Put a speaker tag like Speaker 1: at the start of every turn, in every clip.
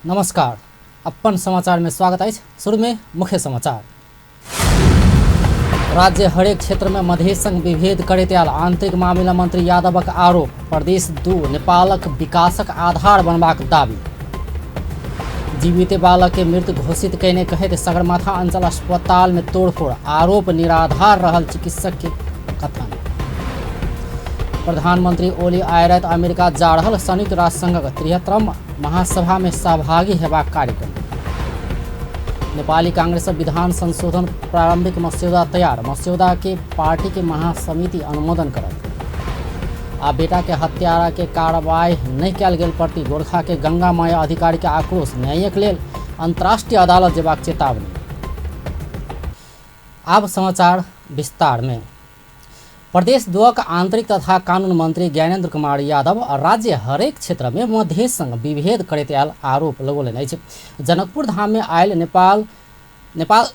Speaker 1: नमस्कार, अपन समाचार में स्वागत अछि। शुरू में मुख्य समाचार। राज्य हरेक क्षेत्र में मधेश संग विभेद करैत आयल आंतरिक मामिला मंत्री यादवक आरोप। प्रदेश 2 नेपालक विकासक आधार बनबाक दावी। जीवित बालक के मृत घोषित कयने कहैत सगरमाथा अंचल अस्पताल में तोड़फोड़, आरोप निराधार रहल चिकित्सक के कथन। प्रधानमंत्री ओली आइ राति अमेरिका जा रहल संयुक्त राष्ट्र संघक 73म महासभा में सहभागी हेबाक कार्यक्रम। नेपाली कांग्रेस विधान संशोधन प्रारंभिक मस्यौदा तैयार, मस्यौदा के पार्टी के महासमिति अनुमोदन करत। आ बेटा के हत्यारा के कार्रवाई नहीं कयल गेल प्रति गोरखा के गंगा माया अधिकारी के आक्रोश, न्यायक लेल अंतर्राष्ट्रीय अदालत जेबाक चेतावनी। आब समाचार विस्तार में। प्रदेश दुअक आंतरिक तथा कानून मंत्री ज्ञानेन्द्र कुमार यादव राज्य हरेक क्षेत्र में मधेश संग विभेद करैत आयल आरोप लगौलनि अछि। जनकपुर धाम में आयल नेपाल नेपाल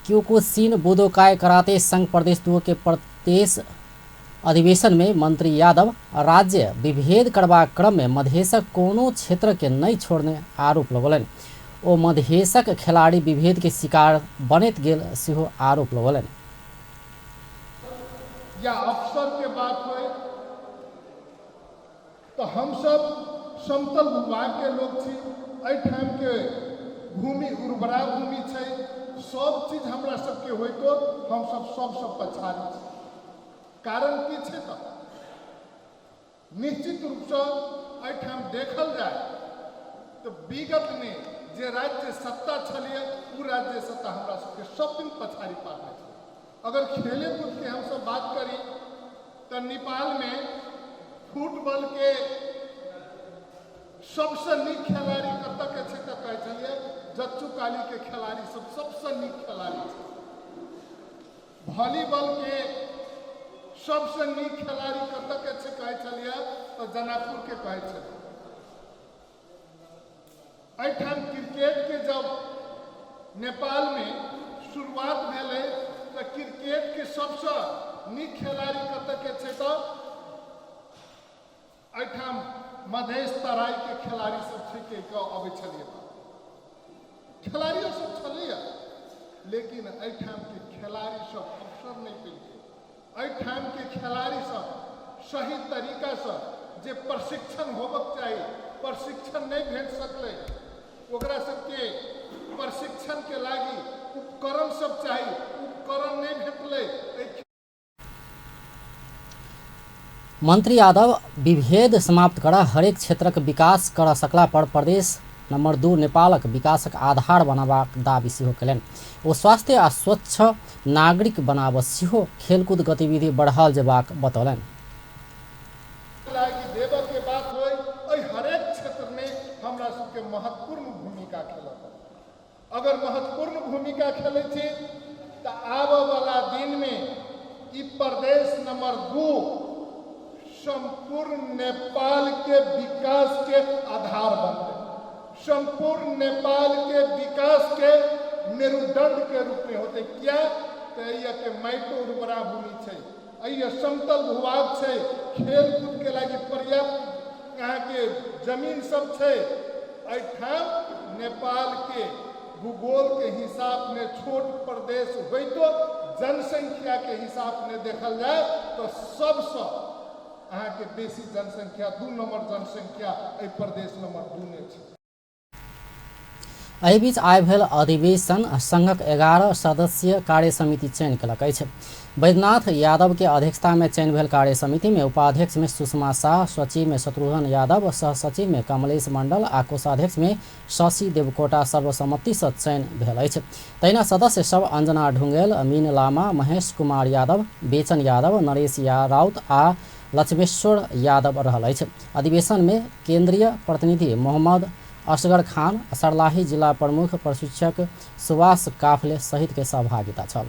Speaker 1: क्योकुशिन बुदोकाय कराते संघ प्रदेश 2 के प्रदेश अधिवेशन में मंत्री यादव राज्य विभेद करबाक क्रम में मधेशक कोनो क्षेत्र के नहीं छोड़ने आरोप लगौलनि। ओ मधेशक खिलाड़ी विभेद के शिकार बनैत गेल सेहो आरोप लगौलनि।
Speaker 2: या अफसर के बात होय तो हम सब समतल भूभाग के लोग छी, एहिठाम के भूमि उर्वरा भूमि छै, सब चीज हमरा सबके होइतो हम सब सबसँ पछाड़ी छी। कारण की छै तऽ निश्चित रूपसँ एहिठाम देखल जाय तऽ विगतमे जे राज्य सत्ता छलैए ओ राज्य सत्ता हमरा सबके सब दिन पछाड़ी पारने छलै। अगर खेले कूदके हमसब बात करी तऽ नेपालमे फुटबॉलके सबसँ नीक खेलाड़ी कतऽके छै तऽ कहै छलियै जच्चू कालीके खेलाड़ी सब सबसँ नीक खेलाड़ी छै। वॉलीबॉलके सबसँ नीक खेलाड़ी कतऽके छै कहै छलियै तऽ जनकपुरके कहै छलियै। एहिठाम क्रिकेटके जब नेपालमे शुरुआत भेलै तऽ क्रिकेटके सबसँ नीक खेलाड़ी कतऽके छै तऽ एहिठाम मधेश तराईके खेलाड़ी सब छै कहि कऽ अबै छलियै। खेलाड़ियो सब छलैया, लेकिन एहिठामके खेलाड़ी सब अवसर नहि पेलकै। एहिठामके खेलाड़ी सब सही तरीकासँ जे प्रशिक्षण होबक चाही प्रशिक्षण नहि भेट सकलै। ओकरा सबके प्रशिक्षणके लागि उपकरण सब चाही, उपकरण नहि भेटलै। एहि
Speaker 1: मंत्री यादव विभेद समाप्त कर हरेक क्षेत्रक विकास कर सकला पर प्रदेश नंबर 2 नेपालक विकासक आधार बनाबाक दावी सेहो कयलनि। ओ स्वास्थ्य आ स्वच्छ नागरिक बनाब सेहो खेलकूद गतिविधि बढ़ाओल जेबाक बतौलनि।
Speaker 2: लागि देबऽके बात होइ, एहि हरेक क्षेत्रमे हमरा सबके महत्वपूर्ण भूमिका खेलऽ पड़त। अगर महत्वपूर्ण भूमिका खेलै छी तऽ आबऽवला दिनमे ई प्रदेश नंबर 2 सम्पूर्ण नेपालके विकासके आधार बनतै, सम्पूर्ण नेपालके विकासके मेरुदण्डके रूपमे होतै। किया तऽ एहिके माटि उर्वरा भूमि छै, एहि समतल भूभाग छै, खेलकूदके लागि पर्याप्त अहाँके जमीन सब छै। एहिठाम नेपालके भूगोलके हिसाबमे छोट प्रदेश होइतो जनसंख्याके हिसाबमे देखल जाय तऽ सबसँ अहाँके बेसी जनसंख्या, 2 नंबर जनसंख्या एहि प्रदेश नंबर 2 मे छै।
Speaker 1: एहि बीच आइ भेल अधिवेशन संघक 11 सदस्यीय कार्य समिति चयन केलक अछि। बैद्यनाथ यादव के अध्यक्षता में चयन भेल कार्य समिति में उपाध्यक्ष में सुषमा शाह, सचिव में शत्रुघ्न यादव, सह सचिव में कमलेश मंडल आ कोषाध्यक्ष में शशि देवकोटा सर्वसम्मति से चयन भेल अछि। तहिना सदस्य सब अंजना ढुंगेल, मीन लामा, महेश कुमार यादव, बेचन यादव, नरेश राउत आ लक्ष्मेश्वर यादव रहल अछि। अधिवेशन में केंद्रीय प्रतिनिधि मोहम्मद असगर खान, सर्लाही जिला प्रमुख प्रशिक्षक सुभाष काफले सहित के सहभागिता छल।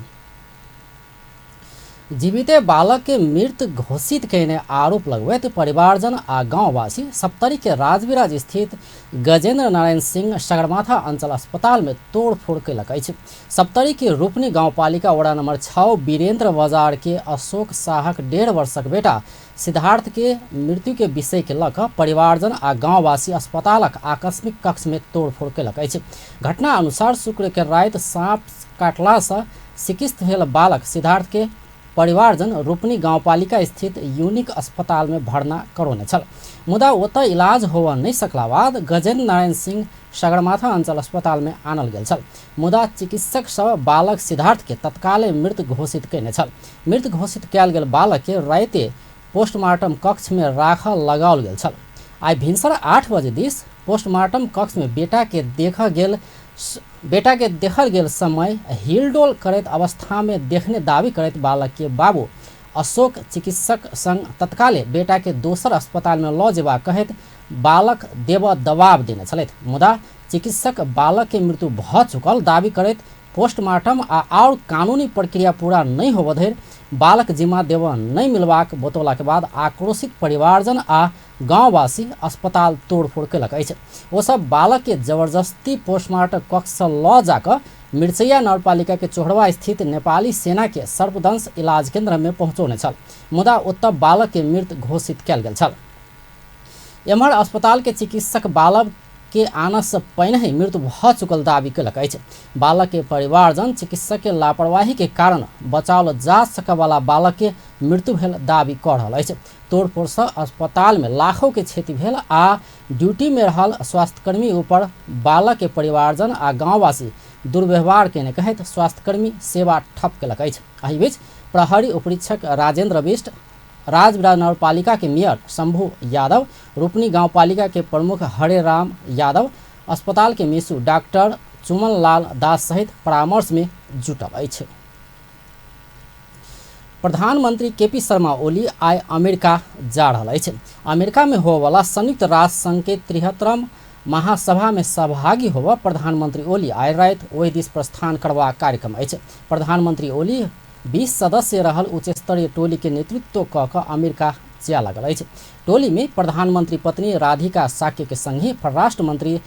Speaker 1: जीविते बालक के मृत घोषित कयने आरोप लगबैत परिवारजन आ गाँववासी सप्तरी के राजविराज स्थित गजेन्द्र नारायण सिंह सगरमाथा अंचल अस्पताल में तोड़फोड़ कयलक अछि। सप्तरी के रूपनी गाउँपालिका वडा नंबर 6 वीरेंद्र बाजार के अशोक शाहक 1.5 वर्षक बेटा सिद्धार्थ के मृत्यु के विषय के लऽ कऽ परिवारजन आ गाँववासी अस्पतालक आकस्मिक कक्ष में तोड़फोड़ कयलक अछि। घटना अनुसार शुक्र के राति साँप काटलासँ सिकिस्त भेल बालक सिद्धार्थ के परिवारजन रूपनी गाउँपालिका स्थित यूनिक अस्पताल में भर्ना करौने छल, मुदा ओतऽ इलाज होबऽ नहि सकला बाद गजेन्द्र नारायण सिंह सगरमाथा अंचल अस्पताल में आनल गेल छल, मुदा चिकित्सक सब बालक सिद्धार्थ के तत्काले मृत घोषित कयने छल। मृत घोषित कयल गेल बालक के राति पोस्टमार्टम कक्ष में राखल लगाओल गेल छल। आइ भिनसर 8 बजे दिस पोस्टमार्टम कक्ष में बेटा के देखल गेल समय हिलडोल करैत अवस्था में देखने दावी करैत बालक के बाबू अशोक चिकित्सक संग तत्काले बेटा के दोसर अस्पताल में लऽ जेबाक कहैत बालक देबऽ दबाव देने छलथि, मुदा चिकित्सक बालक के मृत्यु भऽ चुकल दावी करैत पोस्टमार्टम आ आओर कानूनी प्रक्रिया पूरा नहि होबऽ धरि बालक जिम्मा देबऽ नहि मिलबाक बतौलाके बाद आक्रोशित परिवारजन आ गाँववासी अस्पताल तोड़फोड़ कयलक अछि। ओसब बालक के जबरदस्ती पोस्टमार्टम कक्षसँ लऽ जाकऽ मिर्चैया नगरपालिका के चोहड़वा स्थित नेपाली सेना के सर्पदंश इलाज केंद्र में पहुँचौने छल, मुदा ओतऽ बालक के मृत घोषित कयल गेल छल। एम्हर अस्पताल के चिकित्सक बालक के आनसँ पहिने मृत्यु भऽ चुकल दावी कयलक अछि। बालक के परिवारजन चिकित्सक के लापरवाही के कारण बचाओल जा सकयवला बालक के मृत्यु भेल दावी कऽ रहल अछि। तोड़फोड़सँ अस्पताल में लाखों के क्षति भेल आ ड्यूटी में रहल स्वास्थ्यकर्मी ऊपर बालक के परिवारजन आ गाँववासी दुर्व्यवहार केने कहैत स्वास्थ्यकर्मी सेवा ठप कयलक अछि। एहि बीच प्रहरी उपरीक्षक राजेंद्र बिष्ट, राजविराज नगरपालिका के मेयर शंभू यादव, रूपनी गाउँपालिका के प्रमुख हरे राम यादव, अस्पताल के मेसू डॉक्टर चुमन लाल दास सहित परामर्श में जुटल अछि। प्रधानमंत्री केपी शर्मा ओली आइ अमेरिका जा रहल अछि। अमेरिका में होबयवला संयुक्त राष्ट्र संघ के 73म महासभा में सहभागी होबय प्रधानमंत्री ओली आइ राति ओहि दिस प्रस्थान करबाक कार्यक्रम अछि। प्रधानमंत्री ओली 20 सदस्य रहल उच्च स्तरीय टोली के नेतृत्व कऽ कऽ अमेरिका जाय लागल अछि। टोली में प्रधानमंत्री पत्नी राधिका साक्य के संगहि परराष्ट्र मंत्री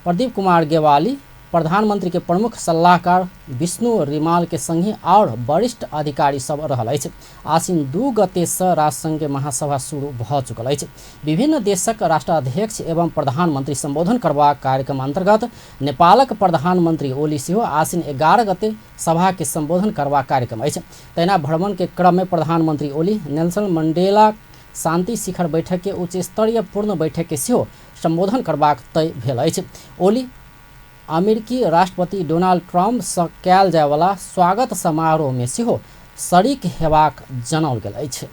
Speaker 1: प्रदीप कुमार गेवाली, प्रधानमंत्री के प्रमुख सलाहकार विष्णु रिमाल के संगहि और वरिष्ठ अधिकारी सब रहल अछि। आसिन 2 गते से राष्ट्रसंघ के महासभा शुरू भऽ चुकल अछि। विभिन्न देशक राष्ट्राध्यक्ष एवं प्रधानमंत्री संबोधन करबाक कार्यक्रम अंतर्गत नेपालक प्रधानमंत्री ओली सेहो आसिन 11 गते सभा के संबोधन करबाक कार्यक्रम अछि। तहिना भ्रमण के क्रम में प्रधानमंत्री ओली नेल्सन मंडेला शांति शिखर बैठक के उच्च स्तरीय पूर्ण बैठक के सेहो संबोधन करबाक तय भेल अछि। ओली अमेरिकी राष्ट्रपति डोनाल्ड ट्रंप सँ कयल जायवला स्वागत समारोह में सेहो शरीक हेबाक जनाओल गेल अछि।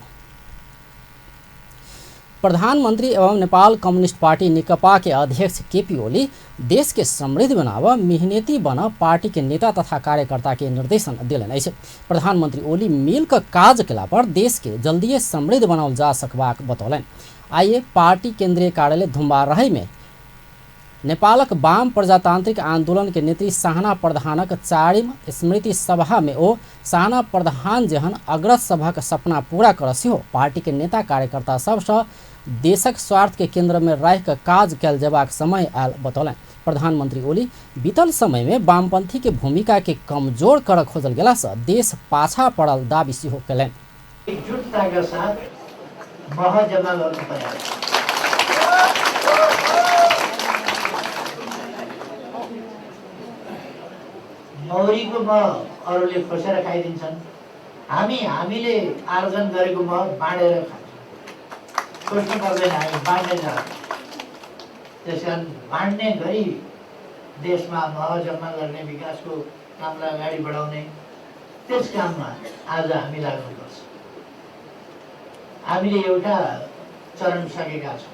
Speaker 1: प्रधानमंत्री एवं नेपाल कम्युनिस्ट पार्टी नेकपा के अध्यक्ष केपी ओली देश के समृद्ध बनाव मेहनती बन पार्टी के नेता तथा कार्यकर्ता के निर्देशन देलनि अछि। प्रधानमंत्री ओली मिल कऽ काज केला पर देश के जल्दिए समृद्ध बनाओल जा सकबाक बतौलनि। आइए पार्टी केंद्रीय कार्यालय धुम्बारही में नेपालक वाम प्रजातांत्रिक आंदोलन के नेत्री साहना प्रधानक 4म स्मृति सभा में ओ साहना प्रधान जेहन अग्रज सभक सपना पूरा कर सेहो पार्टी के नेता कार्यकर्ता सबसँ देशक स्वार्थ के केंद्र में राखि कऽ काज कयल जेबाक समय आयल बतौलनि। प्रधानमंत्री ओली बीतल समय में वामपंथी के भूमिका के कमजोर कर खोजल गेलासँ देश पाछा पड़ल दावी सेहो कयलनि।
Speaker 3: एकजुटताका साथ मह जम्मा गर्नु तयार। मौरीको मह अरूले खोसेर खाइदिन्छन्, हामीले आर्जन गरेको मह बाँडेर खान्छौँ। खोज्नु पर्दैन, हामी बाँड्ने जात। त्यसकारण बाँड्ने गरी देशमा मह जम्मा गर्ने, विकासको कामलाई अगाडि बढाउने त्यस काममा आज हामी लाग्नुपर्छ। हामीले एउटा चरण सकेका छौँ,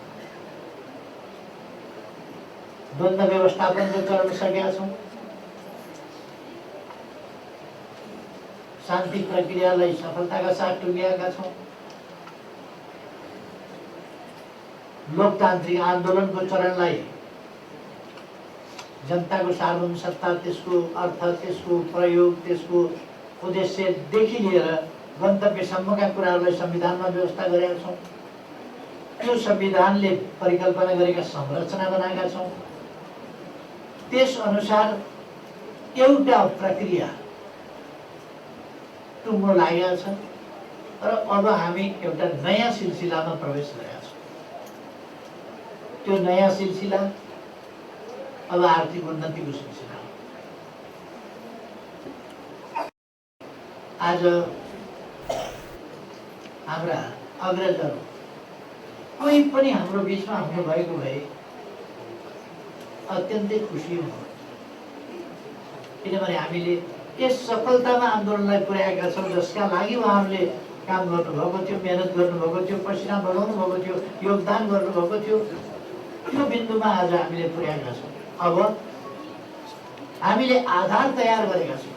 Speaker 3: द्वन्द्व व्यवस्थापनको चरण सकेका छौँ, शान्ति प्रक्रियालाई सफलताका साथ टुङ्ग्याएका छौँ, लोकतान्त्रिक आन्दोलनको चरणलाई जनताको सार्वभौम सत्ता, त्यसको अर्थ, त्यसको प्रयोग, त्यसको उद्देश्यदेखि लिएर गन्तव्यसम्मका कुराहरूलाई संविधानमा व्यवस्था गरेका छौँ। त्यो संविधानले परिकल्पना गरेका संरचना बनाएका छौँ। त्यसअनुसार एउटा प्रक्रिया टुङ्गो लागेको छ र अब हामी एउटा नयाँ सिलसिलामा प्रवेश गरेका छौँ। त्यो नयाँ सिलसिला अब आर्थिक उन्नतिको सिलसिला हो। आज हाम्रा अग्रजहरू कोही पनि हाम्रो बिचमा हुनुभएको भए अत्यन्तै खुसी हुनुहुन्थ्यो, किनभने हामीले यस सफलतामा आन्दोलनलाई पुर्याएका छौँ जसका लागि उहाँहरूले काम गर्नुभएको थियो, मेहनत गर्नुभएको थियो, पसिना बगाउनु भएको थियो, योगदान गर्नुभएको थियो। त्यो बिन्दुमा आज हामीले पुर्याएका छौँ। अब हामीले आधार तयार गरेका छौँ।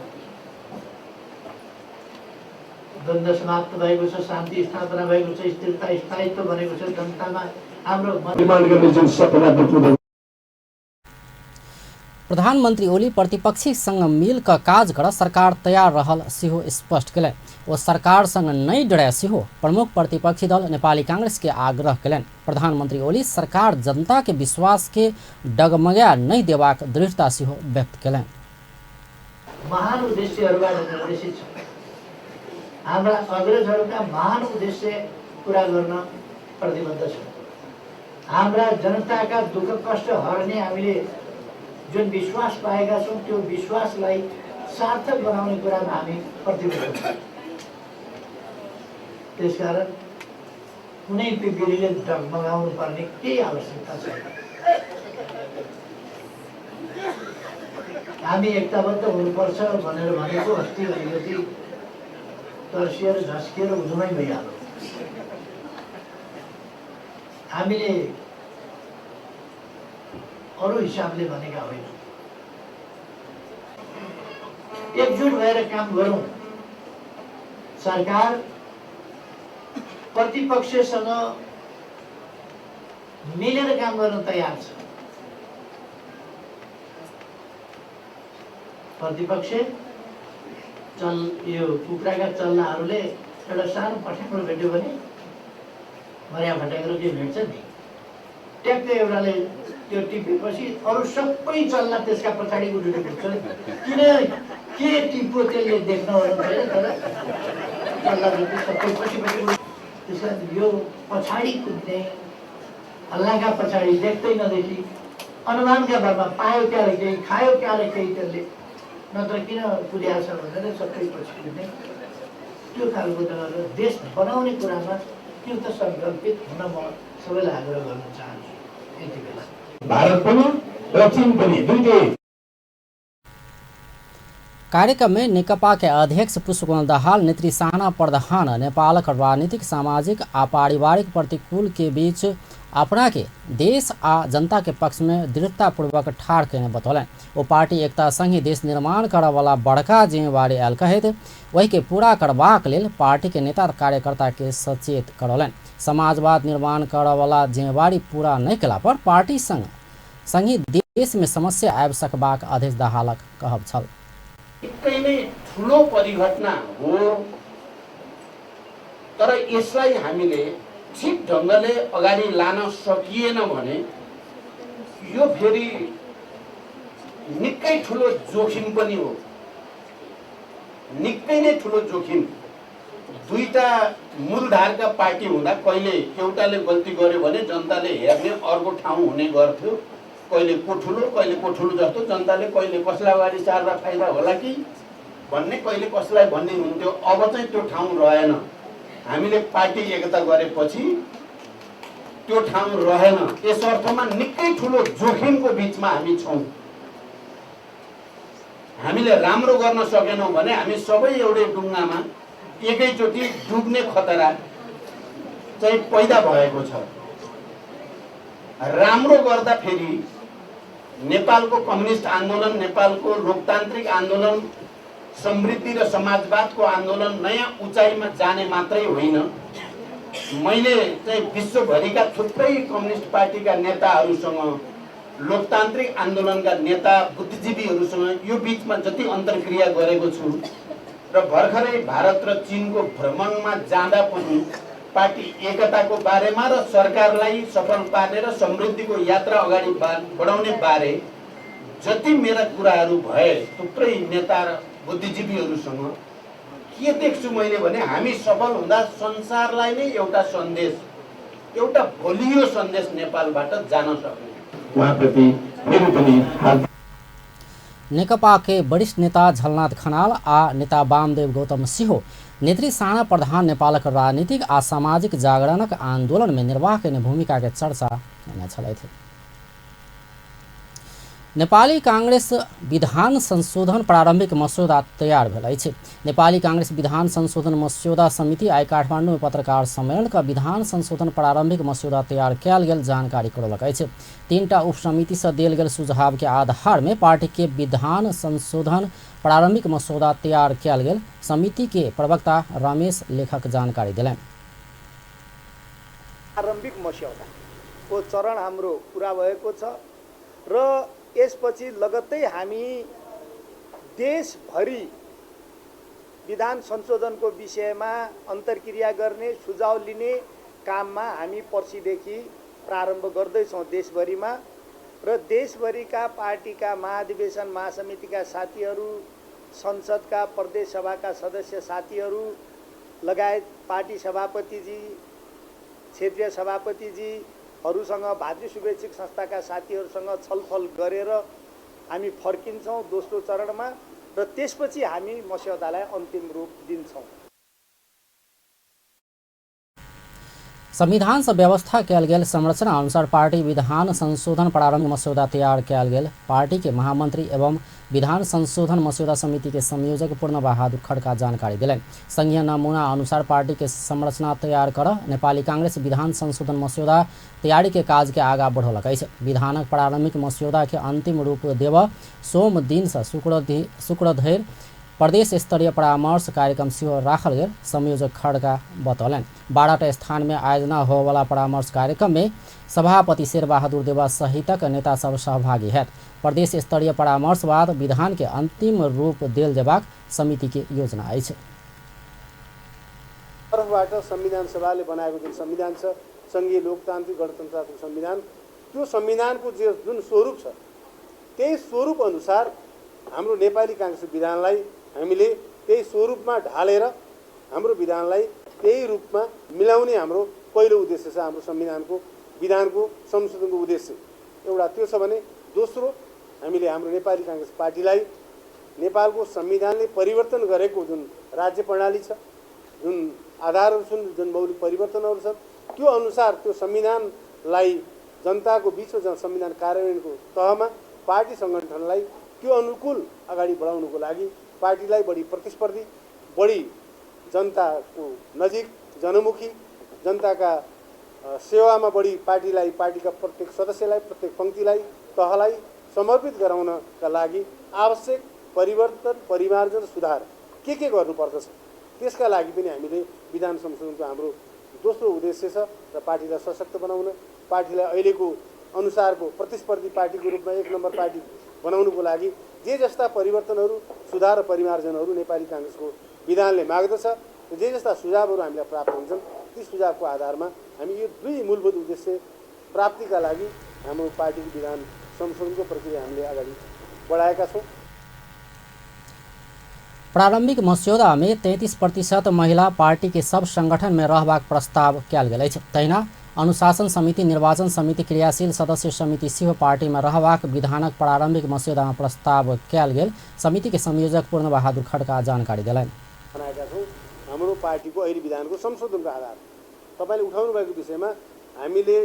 Speaker 3: द्वन्द्व समाप्त भएको छ, शान्ति स्थापना भएको छ, स्थिरता स्थायित्व बनेको छ। जनतामा हाम्रो
Speaker 4: निर्माण गर्ने जुन सपना देख्नु।
Speaker 1: प्रधानमन्त्री ओली प्रतिपक्षीसँग मिल क काज कर सरकार तयार रहल सेहो स्पष्ट केलनि। ओ सरकारसँग नहि डरे सेहो प्रमुख प्रतिपक्षी दल नेपाली कांग्रेस के आग्रह केलनि। प्रधानमन्त्री ओली सरकार जनता के विश्वास के डगमगा नहि देबाक दृढ़ता सेहो व्यक्त केलनि।
Speaker 3: महान उद्देश्यहरूबाट निर्देशित छ। हाम्रा अग्रजहरूका महान उद्देश्य पुरा गर्न प्रतिबद्ध छौँ। हाम्रा जनताका दुःख कष्ट हर्ने हामीले जुन विश्वास पाएका छौँ त्यो विश्वासलाई सार्थक बनाउने कुरामा हामी प्रतिबद्ध छौँ। त्यसकारण कुनै पिपिलीले डगमगाउनु पर्ने केही आवश्यकता छैन। हामी एकताबद्ध हुनुपर्छ भनेर भनेको अस्ति अलिकति तर्सिएर झस्किएर उधुमै भइहाल्यो। हामीले अरू हिसाबले भनेका होइनौँ। एकजुट भएर काम गरौँ। सरकार प्रतिपक्षसँग मिलेर काम गर्न तयार छ। प्रतिपक्ष चल यो कुखुराका चल्लाहरूले एउटा सानो फट्याङ्ग्रो भेट्यो भने मर्या फट्याङ्ग्रो के भेट्छ नि, ट्याक्कै एउटाले त्यो टिपेपछि अरू सबै चल्ला त्यसका पछाडि उडेर पुग्छ। किन के टिप्यो त्यसले देख्न छैन, तर चल्ला जति सबै पछि पछि उड्छ। त्यसकारण यो पछाडि कुद्ने हल्लाका पछाडि देख्दै नदेखी अनुमानका भरमा पायो क्यारे केही, खायो क्यारे केही त्यसले, नत्र किन कुद्या छ भनेर सबै पछि कुद्ने त्यो खालको नगरेर देश बनाउने कुरामा त्यो त सङ्कल्पित हुन म सबैलाई आग्रह गर्न चाहन्छु। यति बेला
Speaker 4: भारत पनि र चीन पनि दुईटै।
Speaker 1: कार्यक्रम में नेकपा के अध्यक्ष पुष्पकमल दाहाल नेत्री साहना प्रधान नेपालक राजनीतिक, सामाजिक आ पारिवारिक प्रतिकूल के बीच अपना के देश आ जनता के पक्ष में दृढ़तापूर्वक ठाढ़ केने बतौलनि। ओ पार्टी एकता संग देश निर्माण करऽ वाला बड़का जिम्मेवारी आयल कहैत ओहि के पूरा करबाक लेल पार्टी के नेता कार्यकर्ता के सचेत करौलनि। समाजवाद निर्माण करऽ वाला जिम्मेवारी पूरा नहि केला पर पार्टी संग संगहि देश में समस्या आबि सकबाक अध्यक्ष दाहालक कहब छल।
Speaker 5: निकै नै ठुलो परिघटना हो, तर यसलाई हामीले ठिक ढङ्गले अगाडि लान सकिएन भने यो फेरि निकै ठुलो जोखिम पनि हो, निकै नै ठुलो जोखिम। दुईटा मूलधारका पार्टी हुँदा कहिले एउटाले गल्ती गर्यो भने जनताले हेर्ने अर्को ठाउँ हुने गर्थ्यो, कहिले को ठुलो कहिले को ठुलो जस्तो जनताले कहिले कसलाई अगाडि सार्दा फाइदा होला कि भन्ने, कहिले कसलाई भन्ने हुन्थ्यो। अब चाहिँ त्यो ठाउँ रहेन। हामीले पार्टी एकता गरेपछि त्यो ठाउँ रहेन। यस अर्थमा निकै ठुलो जोखिमको बिचमा हामी छौँ। हामीले राम्रो गर्न सकेनौँ भने हामी सबै एउटै डुङ्गामा एकैचोटि डुब्ने खतरा चाहिँ पैदा भएको छ। राम्रो गर्दा फेरि नेपालको कम्युनिस्ट आन्दोलन, नेपालको लोकतान्त्रिक आन्दोलन, समृद्धि र समाजवादको आन्दोलन नयाँ उचाइमा जाने मात्रै होइन। मैले चाहिँ विश्वभरिका थुप्रै कम्युनिस्ट पार्टीका नेताहरूसँग, लोकतान्त्रिक आन्दोलनका नेता बुद्धिजीवीहरूसँग यो बिचमा जति अन्तर्क्रिया गरेको छु र र भर्खरै भारत र चीनको भ्रमणमा जाँदा पनि पार्टी एकताको बारेमा र सरकारलाई सफल पार्ने र समृद्धिको यात्रा अगाडि बढाउने बारे जति मेरा कुराहरू भए थुप्रै नेता र बुद्धिजीवीहरूसँग, के देख्छु मैले भने हामी सफल हुँदा संसारलाई नै एउटा सन्देश, एउटा बलियो सन्देश नेपालबाट जान सक्ने।
Speaker 4: उहाँप्रति फेरि पनि हार्दिक
Speaker 1: नेकपा के वरिष्ठ नेता झलनाथ खनाल आ नेता वामदेव गौतम सेहो नेत्री साना प्रधान नेपालक राजनीतिक आ सामाजिक जागरणक आंदोलन में निर्वाह केने भूमिका के चर्चा केने छलथि। नेपाली कांग्रेस विधान संशोधन प्रारंभिक मस्यौदा तैयार भेल अछि। नेपाली कांग्रेस विधान संशोधन मस्यौदा समिति आइ काठमाडौँ में पत्रकार सम्मेलन क विधान संशोधन प्रारंभिक मस्यौदा तैयार कयल गेल जानकारी करौलक अछि। 3टा उपसमिति से देल गेल सुझाव के आधार में पार्टी के विधान संशोधन प्रारंभिक मस्यौदा तैयार कयल गेल समिति के प्रवक्ता रमेश लेखक जानकारी देलनि।
Speaker 6: प्रारम्भिक मस्यौदाको चरण हाम्रो पुरा भएको छ र यसपछि लगत्तै हामी देशभरि विधान संशोधनको विषयमा अन्तर्क्रिया गर्ने, सुझाव लिने काममा हामी पर्सिदेखि प्रारम्भ गर्दैछौँ देशभरिमा। र देशभरिका पार्टीका महाधिवेशन महासमितिका साथीहरू, संसदका प्रदेश सभाका सदस्य साथीहरू लगायत पार्टी सभापतिजी, क्षेत्रीय सभापतिजीहरूसँग, भातृ शुभेच्छुक संस्थाका साथीहरूसँग छलफल गरेर हामी फर्किन्छौँ दोस्रो चरणमा र त्यसपछि हामी मस्यौदालाई अन्तिम रूप दिन्छौँ।
Speaker 1: संविधान से व्यवस्था कयल गेल संरचना अनुसार पार्टी विधान संशोधन प्रारंभिक मस्यौदा तैयार कयल गेल पार्टी के महामंत्री एवं विधान संशोधन मस्यौदा समिति के संयोजक पूर्ण बहादुर खड़का जानकारी दिलनि। संघीय नमूना अनुसार पार्टी के संरचना तैयार कर नेपाली कांग्रेस विधान संशोधन मस्यौदा तैयारी के काज के आगा बढ़ौलक अछि। विधानक प्रारंभिक मस्यौदा के अंतिम रूप देव सोम दिन से शुक्र धरि प्रदेश स्तरीय परामर्श कार्यक्रम सेहो राखल गेल संयोजक खड़का बतौलनि। 12टा स्थान में आयोजना होवला परामर्श कार्यक्रम में सभापति शेरबहादुर देवा सहितक नेता सब सहभागी हैत। प्रदेश स्तरीय परामर्श बाद विधान के अंतिम रूप देल जेबाक समिति के योजना अछि।
Speaker 7: तर्फबाट संविधान सभाले बनाएको जुन संविधान छ, संघीय लोकतान्त्रिक गणतन्त्रात्मक संविधान, त्यो संविधानको जुन स्वरूप छ त्यही स्वरूप अनुसार हाम्रो नेपाली काङ्ग्रेसको विधानलाई हामीले त्यही स्वरूपमा ढालेर हाम्रो विधानलाई त्यही रूपमा मिलाउने हाम्रो पहिलो उद्देश्य छ। हाम्रो संविधानको विधानको संशोधनको उद्देश्य एउटा त्यो छ भने दोस्रो हामीले हाम्रो नेपाली काङ्ग्रेस पार्टीलाई नेपालको संविधानले परिवर्तन गरेको जुन राज्य प्रणाली छ, जुन आधारहरू छन्, जुन मौलिक परिवर्तनहरू छन्, त्यो अनुसार त्यो संविधानलाई जनताको बिचमा संविधान कार्यान्वयनको तहमा पार्टी सङ्गठनलाई त्यो अनुकूल अगाडि बढाउनुको लागि पार्टीलाई बढी प्रतिस्पर्धी, बढी जनताको नजिक, जनमुखी, जनताका सेवामा बढी पार्टीलाई, पार्टीका प्रत्येक सदस्यलाई, प्रत्येक पङ्क्तिलाई, तहलाई समर्पित गराउनका लागि आवश्यक परिवर्तन, परिमार्जन, सुधार के गर्नुपर्दछ त्यसका लागि पनि हामीले विधान संशोधनको हाम्रो दोस्रो उद्देश्य छ र पार्टीलाई सशक्त बनाउन, पार्टीलाई अहिलेको अनुसारको प्रतिस्पर्धी पार्टीको रूपमा एक नम्बर पार्टी बनाउनुको लागि जे जस्ता परिवर्तनहरू, सुधार र परिमार्जनहरू नेपाली काङ्ग्रेसको विधानले माग्दछ, जे जस्ता सुझावहरू हामीलाई प्राप्त हुन्छन् ती सुझावको आधारमा हामी यो दुई मूलभूत उद्देश्य प्राप्तिका लागि हाम्रो पार्टीको विधान संशोधनको प्रक्रिया हामीले अगाडि बढाएका छौँ।
Speaker 1: प्रारंभिक मस्यौदा में 33% महिला पार्टी के सब संगठन में रहबाक प्रस्ताव कयल गेल अछि। तहिना अनुशासन समिति, निर्वाचन समिति, क्रियाशील सदस्य समिति सेहो पार्टी में रहबाक विधानक प्रारंभिक मस्यौदा में प्रस्ताव कयल गेल समिति के संयोजक पूर्ण बहादुर खड़का जानकारी देलनि।
Speaker 7: बनाएका छौँ हाम्रो पार्टीको अहिले विधानको संशोधनको आधार तपाईँले उठाउनु भएको विषयमा हामीले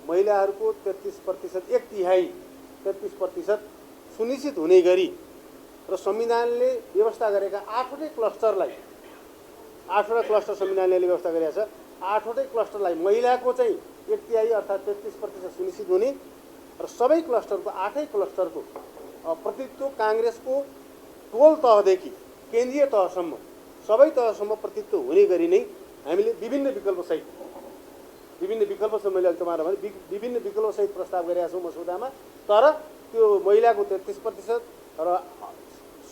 Speaker 7: महिलाहरूको 33%, 1/3 33% सुनिश्चित हुने गरी र संविधानले व्यवस्था गरेका 8वटै क्लस्टरलाई, 8वटा क्लस्टर संविधानले व्यवस्था गरेको छ, 8वटै क्लस्टरलाई महिलाको चाहिँ 1/3 अर्थात् 33% सुनिश्चित हुने र सबै क्लस्टरको 8 क्लस्टरको प्रतिनिधित्व काङ्ग्रेसको टोल तहदेखि केन्द्रीय तहसम्म सबै तहसम्म प्रतिनिधित्व हुने गरी नै हामीले विभिन्न विकल्पसहित, विभिन्न विकल्पसहित मैले अहिले तपाईँलाई भने विभिन्न विकल्पसहित प्रस्ताव गरेका छौँ मसौदामा। तर त्यो महिलाको 33% र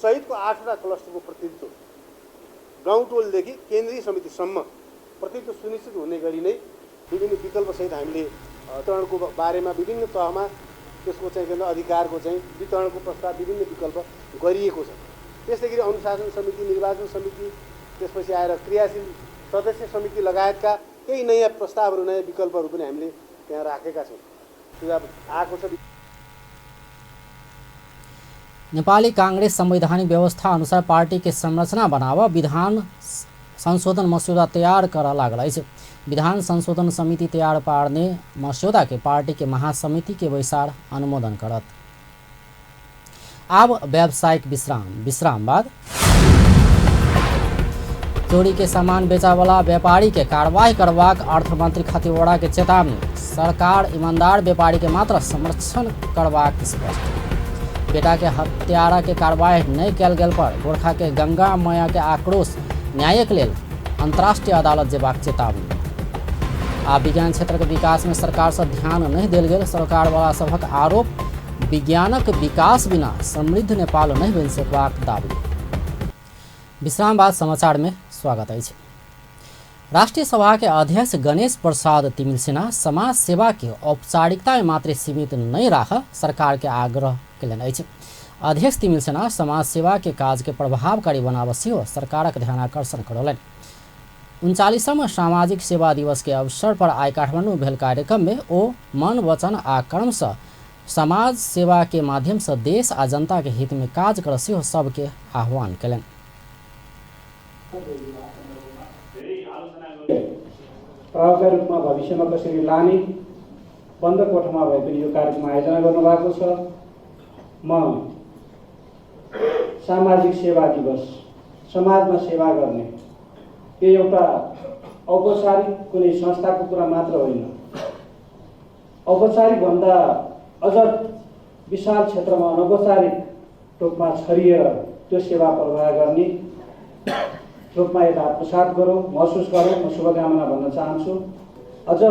Speaker 7: सहितको 8वटा क्लस्टरको प्रतिनिधित्व गाउँ टोलदेखि केन्द्रीय समितिसम्म प्रतिनिधित्व सुनिश्चित हुने गरी नै विभिन्न विकल्पसहित हामीले वितरणको बारेमा विभिन्न तहमा त्यसको चाहिँ के अधिकारको चाहिँ वितरणको प्रस्ताव विभिन्न विकल्प गरिएको छ। त्यसै गरी अनुशासन समिति, निर्वाचन समिति, त्यसपछि आएर क्रियाशील सदस्य समिति लगायतका केही नयाँ प्रस्तावहरू, नयाँ विकल्पहरू पनि हामीले त्यहाँ राखेका छौँ। सुझाव आएको छ।
Speaker 1: नेपाली कांग्रेस संवैधानिक व्यवस्था अनुसार पार्टी के संरचना बनाव विधान संशोधन मस्यौदा तैयार कर लागल अछि। विधान संशोधन समिति तैयार पार्ने मस्यौदा के पार्टी के महासमिति के बैसार अनुमोदन करत। अब व्यावसायिक विश्राम बाद चोरी के सामान बेचावाला व्यापारी के कार्रवाई करबाक अर्थमंत्री खतिवड़ा के चेतावनी। सरकार ईमानदार व्यापारी के मात्र संरक्षण करबाक स्पष्ट। बेटा के हत्यारा के कार्रवाई नहीं कयल गेल पर गोरखा के गंगा मैया के आक्रोश, न्यायक लेल अंतर्राष्ट्रीय अदालत जेबाक चेतावनी। आ विज्ञान क्षेत्र के विकास में सरकार से ध्यान नहीं देल गेल सरकार वाला सभक आरोप। विज्ञानक विकास बिना समृद्ध नेपाल नहीं बनि सकबाक दावी। विश्राम बाद समाचार में स्वागत अछि। राष्ट्रीय सभा के अध्यक्ष गणेश प्रसाद तिमिल्सिना समाज सेवा के औपचारिकता में मात्र सीमित नहीं राख सरकार के आग्रह कयलनि अछि। अध्यक्ष तिमिल्सिना समाज सेवा के काज के प्रभावकारी बनाबऽ सेहो सरकारक ध्यानाकर्षण करौलनि। 39वां सामाजिक सेवा दिवस के अवसर पर आइ काठमांडू भेल कार्यक्रम में ओ मन, वचन आ कर्म से समाज सेवा के माध्यम से देश आ जनता के हित में काज कर सेहो सबके आह्वान कयलनि।
Speaker 8: प्रभावकारी रूपमा भविष्यमा कसरी लाने, बन्द कोठामा भए पनि यो कार्यक्रम आयोजना गर्नुभएको छ। म सामाजिक सेवा दिवस, समाजमा सेवा गर्ने यो एउटा औपचारिक कुनै संस्थाको कुरा मात्र होइन, औपचारिक भन्दा अझ विशाल क्षेत्रमा अनौपचारिक रूपमा छरिएर त्यो सेवा प्रवाह गर्ने रूपमा यसलाई आत्मसात गरौँ, महसुस गरौँ। म शुभकामना भन्न चाहन्छु। अझ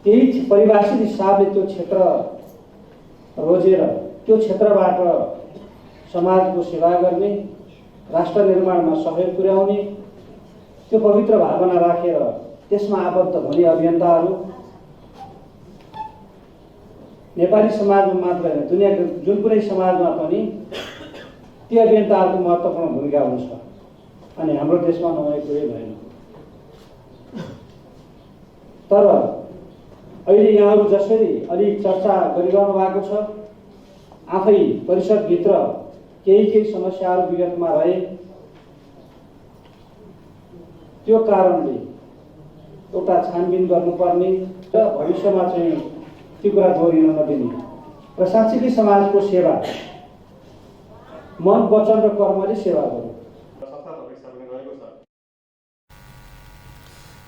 Speaker 8: त्यही परिभाषित हिसाबले त्यो क्षेत्र रोजेर त्यो क्षेत्रबाट समाजको सेवा गर्ने, राष्ट्र निर्माणमा सहयोग पुर्याउने त्यो पवित्र भावना राखेर त्यसमा आबद्ध हुने अभियन्ताहरू नेपाली समाजमा मात्र होइन, दुनियाँको जुन कुनै समाजमा पनि ती अभियन्ताहरूको महत्त्वपूर्ण भूमिका हुन्छ अनि हाम्रो देशमा नहुने कुरै भएन। तर अहिले यहाँहरू जसरी अलिक चर्चा गरिरहनु भएको छ, आफै परिषदभित्र केही केही समस्याहरू विगतमा रहे, त्यो कारणले एउटा छानबिन गर्नुपर्ने र भविष्यमा चाहिँ त्यो कुरा दोहोरिन नदिने र साँच्चीकै समाजको सेवा मन, वचन र कर्मले सेवा गर्नु।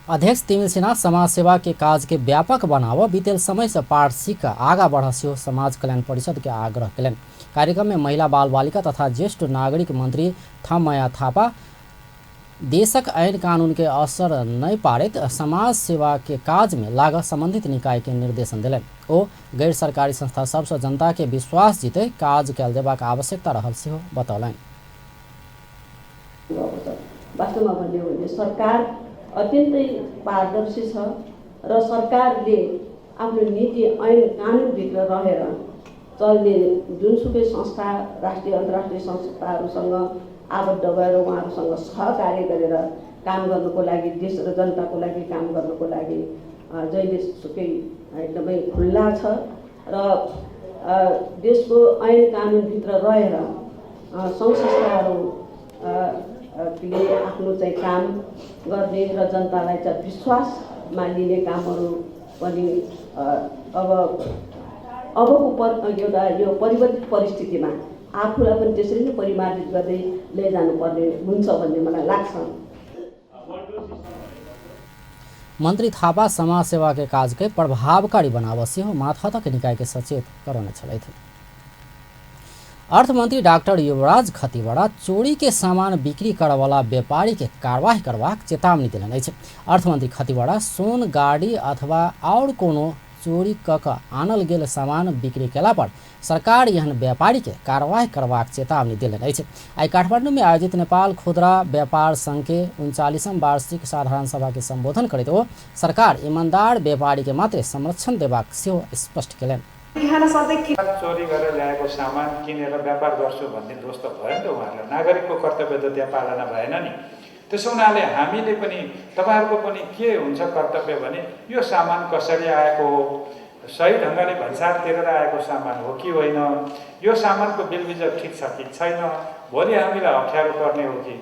Speaker 1: अध्यक्ष तिमिल्सिना समाज सेवा के काज के व्यापक बनाव बीतेल समय से पाठ सीख आगा बढ़ सेहो समाज कल्याण परिषद के आग्रह कयलनि। कार्यक्रम में महिला बाल बालिका तथा ज्येष्ठ नागरिक मंत्री थमया थापा देशक ऐन कानून के असर नहीं पारित समाज सेवा के काज में लागत संबंधित निकाय के निर्देशन दिलनि। ओ गैर सरकारी संस्था सबसँ जनता के विश्वास जीते काज कयल जेबाक आवश्यकता रहल सेहो बतौलनि।
Speaker 9: वास्तवमा भन्यो भने सरकार अत्यन्तै पारदर्शी छ र सरकारले आफ्नो नीति ऐन कानुनभित्र रहेर चल्ने जुनसुकै संस्था, राष्ट्रिय अन्तर्राष्ट्रिय संस्थाहरूसँग आबद्ध भएर उहाँहरूसँग सहकार्य गरेर काम गर्नुको लागि, देश र जनताको लागि काम गर्नुको लागि जहिलेसुकै एकदमै खुल्ला छ र देशको ऐन कानुनभित्र रहेर सङ्घ संस्थाहरूले आफ्नो चाहिँ काम गर्ने र जनतालाई चाहिँ विश्वासमा लिने कामहरू पनि अब अबको एउटा यो परिवर्तित परिस्थितिमा आफूलाई पनि त्यसरी नै परिमार्जित गर्दै लैजानुपर्ने हुन्छ भन्ने मलाई लाग्छ।
Speaker 1: मंत्री थापा समाज सेवा के काज के प्रभावकारी बनाव सेहो मातहतक निकाय के सचेत करौने छलथि। अर्थमंत्री डॉक्टर युवराज खतिवड़ा चोरी के सामान बिक्री करवाला व्यापारी के कार्रवाई करबाक चेतावनी देलनि अछि। अर्थमंत्री खतिवड़ा सोन गाड़ी अथवा और कोनो चोरी क क आनल गेल सामान बिक्री केला पर सरकार एहन व्यापारी के कार्रवाई करबाक चेतावनी देलनि अछि। आइ काठमांडू में आयोजित नेपाल खुदरा व्यापार संघ के 39म वार्षिक साधारण सभा के संबोधन करैत ओ सरकार ईमानदार व्यापारी के मात्रै संरक्षण देबाक सेहो स्पष्ट केलनि।
Speaker 10: चोरी गरेर ल्याएको सामान किनेर व्यापार गर्छु भन्ने दोष त भयो नि त उहाँहरूलाई, नागरिकको कर्तव्य त त्यहाँ पालना भएन नि। त्यसो हुनाले हामीले पनि तपाईँहरूको पनि के हुन्छ कर्तव्य भने यो सामान कसरी आएको हो, सही ढङ्गले भन्सार तिरेर आएको सामान हो कि होइन, यो सामानको बिलबिजक ठिक छ कि छैन, भोलि हामीलाई अप्ठ्यारो पर्ने हो कि।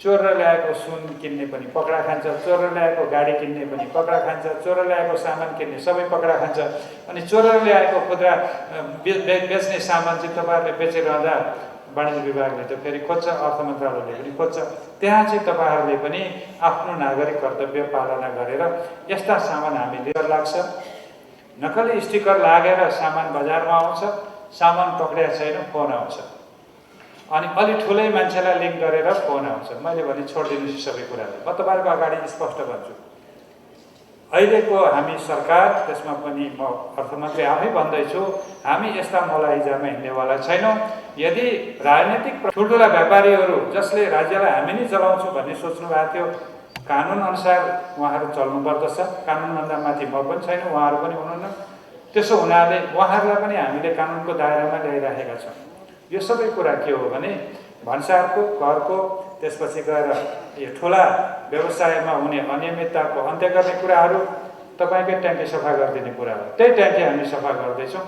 Speaker 10: चोरेर ल्याएको सुन किन्ने पनि पकडा खान्छ, चोरेर ल्याएको गाडी किन्ने पनि पकडा खान्छ, चोरेर ल्याएको सामान किन्ने सबै पकडा खान्छ। अनि चोरेर ल्याएको खुद्रा बेच्ने सामान चाहिँ तपाईँहरूले बेचिरहँदा वाणिज्य विभागले त फेरि खोज्छ, अर्थ मन्त्रालयले पनि खोज्छ। त्यहाँ चाहिँ तपाईँहरूले पनि आफ्नो नागरिक कर्तव्य पालना गरेर यस्ता सामान हामीले लाग्छ, नक्कली स्टिकर लागेर सामान बजारमा आउँछ, सामान पक्रिएको छैन फोन आउँछ, अनि अलि ठुलै मान्छेलाई लिङ्क गरेर फोन आउँछ। मैले भने छोडिदिनुहोस् सबै कुरालाई, म तपाईँहरूको अगाडि स्पष्ट भन्छु। अहिलेको हामी सरकार, त्यसमा पनि म अर्थमन्त्री आफै भन्दैछु, हामी यस्ता मलाइजामा हिँड्नेवाला छैनौँ। यदि राजनीतिक ठुल्ठुला व्यापारीहरू जसले राज्यलाई हामी नै चलाउँछौँ भन्ने सोच्नु भएको थियो, कानुन अनुसार उहाँहरू चल्नुपर्दछ, कानुनभन्दा माथि म पनि छैन, उहाँहरू पनि हुनुहुन्न। त्यसो हुनाले उहाँहरूलाई पनि हामीले कानुनको दायरामा ल्याइराखेका छौँ। यो सबै कुरा के हो भने भन्सारको, करको, त्यसपछि गएर यो ठुला व्यवसायमा हुने अनियमितताको अन्त्य गर्ने कुराहरू, तपाईँकै ट्याङ्की सफा गरिदिने कुरा हो, त्यही ट्याङ्की हामी सफा गर्दैछौँ।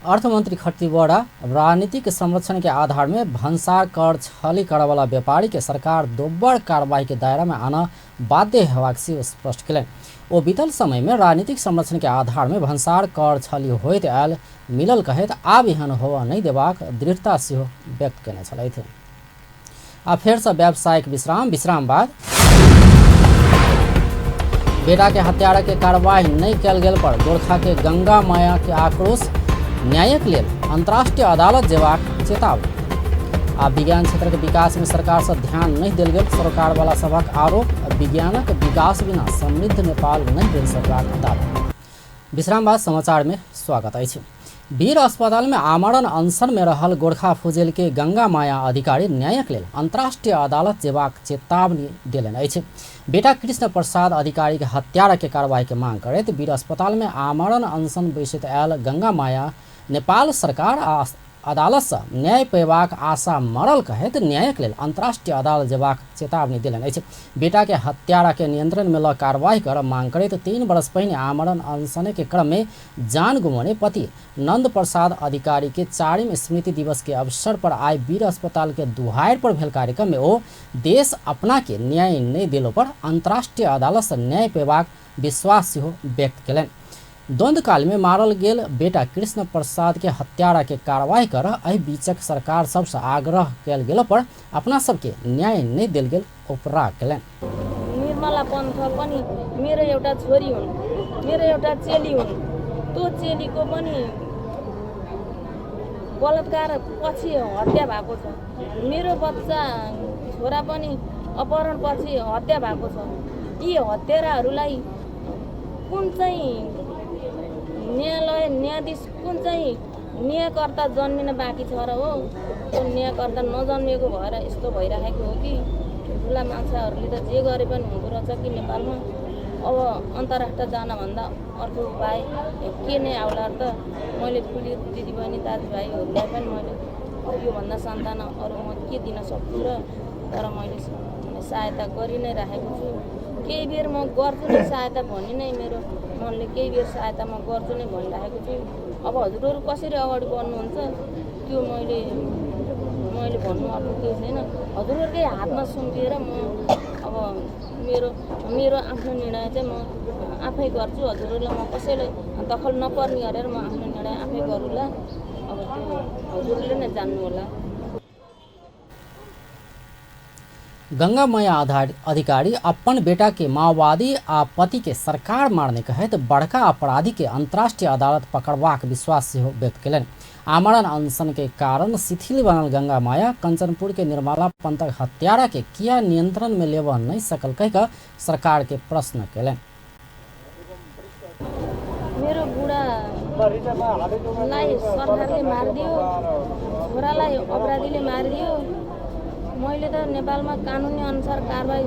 Speaker 1: अर्थमन्त्री खतिवड़ा राजनीतिक संरक्षण के आधार में भन्सार कर छली करवाला व्यापारी के सरकार दोब्बर कार्रवाई के दायरा में आना बाध्य हेबाक सेहो स्पष्ट केलनि। ओ बीतल समय में राजनीतिक संरक्षण के आधार में भन्सार कर छली होइत आयल मिलल कहैत आब एहन होबय नहि देबाक दृढ़ता सेहो व्यक्त केने छलथि। आ फेरसँ व्यावसायिक विश्राम, विश्राम बाद बेटा के हत्यारा के कार्रवाई नहि कयल गेल पर गोरखा के गंगा माया के आक्रोश, न्यायक लेल अंतर्राष्ट्रीय अदालत जेबाक चेतावनी। आ विज्ञान क्षेत्र के विकास में सरकार से ध्यान नहीं देल गेल सरकार वाला सभक आरोप, विज्ञानक विकास बिना समृद्ध नेपाल नहीं बनि सकबाक दावा। विश्राम बाद समाचार में स्वागत अछि। वीर अस्पताल में आमरण अनशन में रहल गोरखा फुजेल के गंगा माया अधिकारी न्यायक लेल अंतर्राष्ट्रीय अदालत जेबाक चेतावनी देलनि अछि। बेटा कृष्ण प्रसाद अधिकारी के हत्यारा के कार्रवाई के मांग करैत वीर अस्पताल में आमरण अनशन बैसैत आयल गंगा माया नेपाल सरकार आ अदालत से न्याय पेबाक आशा मरल कहैत न्यायक लेल अंतर्राष्ट्रीय अदालत जेबाक चेतावनी देलनि अछि। बेटा के हत्यारा के नियंत्रण में ल कार्रवाई कर मांग करैत 3 वर्ष पहिने आमरण अनशन के क्रम में जान गुमौने पति नंद प्रसाद अधिकारी के 4वीं स्मृति दिवस के अवसर पर आइ वीर अस्पताल के दुहार पर भेल कार्यक्रम में ओ देश अपना के न्याय नहीं दिलो पर अंतर्राष्ट्रीय अदालत से न्याय पेबाक विश्वास सेहो व्यक्त केलनि। द्वंद्वकाल में मारल गेल बेटा कृष्ण प्रसाद के हत्यारा के कार्रवाई कर एहि बीचक सरकार सबसँ आग्रह कयल गेल पर अपना सबके न्याय नहीं देल गेल उपराग केलनि।
Speaker 11: निर्मला पन्थ पनि मेरो एउटा छोरी हुन्, मेरो एउटा चेली हुन्, त्यो चेलीको पनि बलात्कार पछि हत्या भएको छ, मेरो बच्चा छोरा पनि अपहरण पछि हत्या भएको छ। यी हत्याराहरूलाई कुन चाहिँ न्यायालय, न्यायाधीश, कुन चाहिँ न्यायकर्ता जन्मिन बाँकी छ र हो? त्यो न्यायकर्ता नजन्मिएको भएर यस्तो भइराखेको हो कि ठुल्ठुला मान्छेहरूले त जे गरे पनि हुँदो रहेछ कि नेपालमा। अब अन्तर्राष्ट्र जानभन्दा अर्को उपाय के नै आउला त? मैले पुलिस दिदीबहिनी दाजुभाइहरूलाई पनि मैले योभन्दा सन्तान अरू म के दिन सक्छु र? तर मैले सहायता गरि नै राखेको छु। केही बेर म गर्छु नै सहायता भनी नै मेरो मनले केही बेर सहायता म गर्छु नै भनिराखेको छु। अब हजुरहरू कसरी अगाडि बढ्नुहुन्छ त्यो मैले मैले भन्नु अर्को केही छैन। हजुरहरूकै हातमा सुम्पिएर म अब मेरो मेरो आफ्नो निर्णय चाहिँ म आफै गर्छु। हजुरहरूलाई म कसैलाई दखल नपर्ने गरेर म आफ्नो निर्णय आफै गरौँला। अब त्यो हजुरहरूले नै जान्नु होला।
Speaker 1: गंगामाया अधिकारी अपन बेटा के माओवादी आ पति के सरकार मारने कहैत बड़का अपराधी के अंतर्राष्ट्रीय अदालत पकड़बाक विश्वास सेहो व्यक्त केलनि। आमरण अनशन के कारण शिथिल बनल गंगा माया कंचनपुर के निर्मला पंतक हत्यारा के किया नियंत्रण में लेबऽ नहीं सकल कहि कऽ सरकार के प्रश्न केलनि।
Speaker 11: लाई सरकारले मारिदियो, छोरालाई अपराधीले मारिदियो। मैले त नेपालमा कानुनी अनुसार कारबाही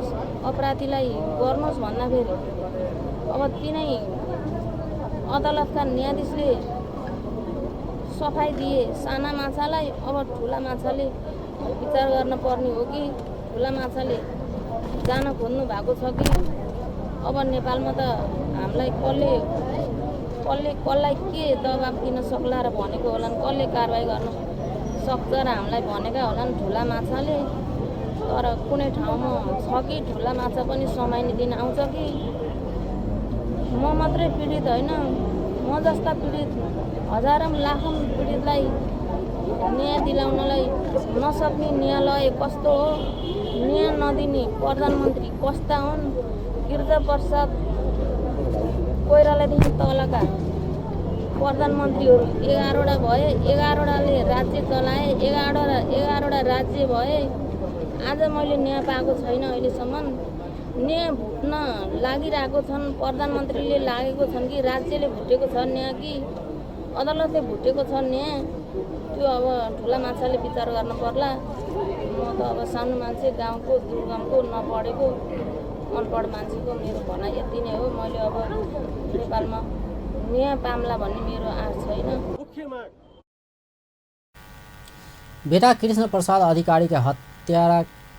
Speaker 11: अपराधीलाई गर्नुहोस् भन्दाखेरि अब तिनै अदालतका न्यायाधीशले सफाई दिए साना माछालाई, अब ठुला माछाले विचार गर्न पर्ने हो कि ठुला माछाले जान खोज्नु भएको छ कि? अब नेपालमा त हामीलाई कसले कसले कसलाई के दबाब दिन सक्ला र भनेको होलान्, कसले कारवाही गर्न सक्छ र हामीलाई भनेका होलान् ठुला माछाले। तर कुनै ठाउँमा छ कि ठुला माछा पनि समाइने दिन आउँछ कि? म मात्रै पीडित होइन, म जस्ता पीडित हजारौँ लाखौँ पीडितलाई न्याय दिलाउनलाई नसक्ने न्यायालय कस्तो हो? न्याय नदिने प्रधानमन्त्री कस्ता हुन्? गिरिजाप्रसाद कोइरालादेखि तलका प्रधानमन्त्रीहरू 11वटा भए, 11वटाले राज्य चलाए, 11वटा राज्य भए। आज मैले न्याय पाएको छैन अहिलेसम्म। न्याय भुट्न लागिरहेको छन्, प्रधानमन्त्रीले लागेको छन् कि राज्यले भुटेको छ न्याय कि अदालतले भुटेको छ न्याय? त्यो अब ठुला माछाले विचार गर्न पर्ला। म त अब सानो मान्छे, गाउँको दुर्गमको, नपढेको अनपढ मान्छेको मेरो भनाइ यति नै हो। मैले अब नेपालमा न्याय पाम्ला भन्ने मेरो आश छैन।
Speaker 1: बेटा कृष्ण प्रसाद अधिकारी के